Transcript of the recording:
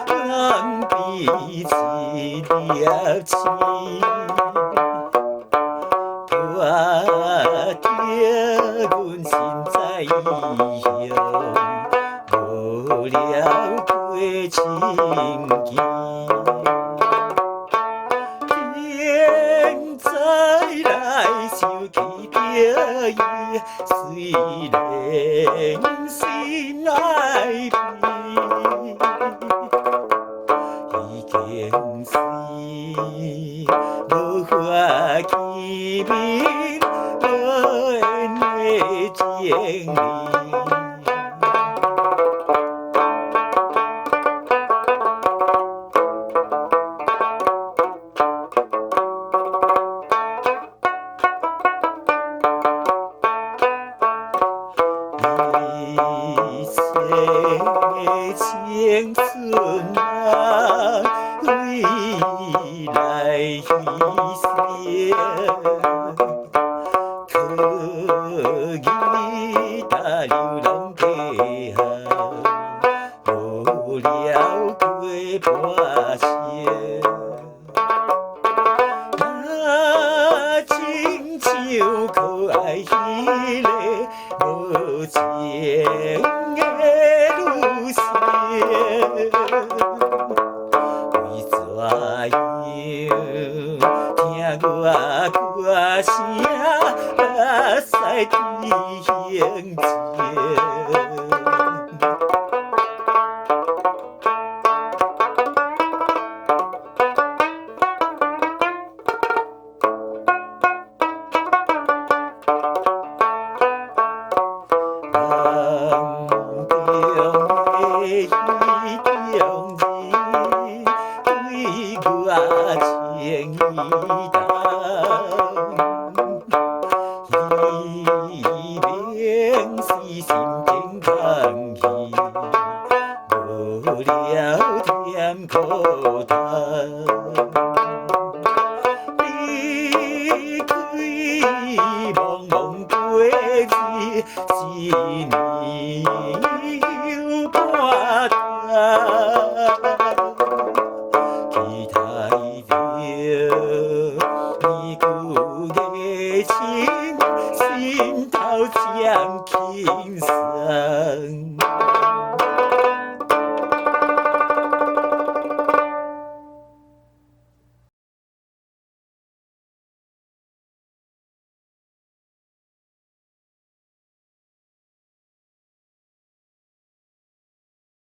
人比一粒星。伴著阮身在異鄉，無聊過情期。現在來想起著伊，雖然心愛悲，已經是無法見面，無緣的情理。一切青春啊，為伊來犧牲，可記得流浪地下，無聊過半生。若親像可愛彼个無情的女性，為怎樣聽我歌聲，目屎滴胸前？夢中的彼種人，對我情意重，彼明是心情空虛，無聊添苦頭。離開茫茫過日，一年又半冬。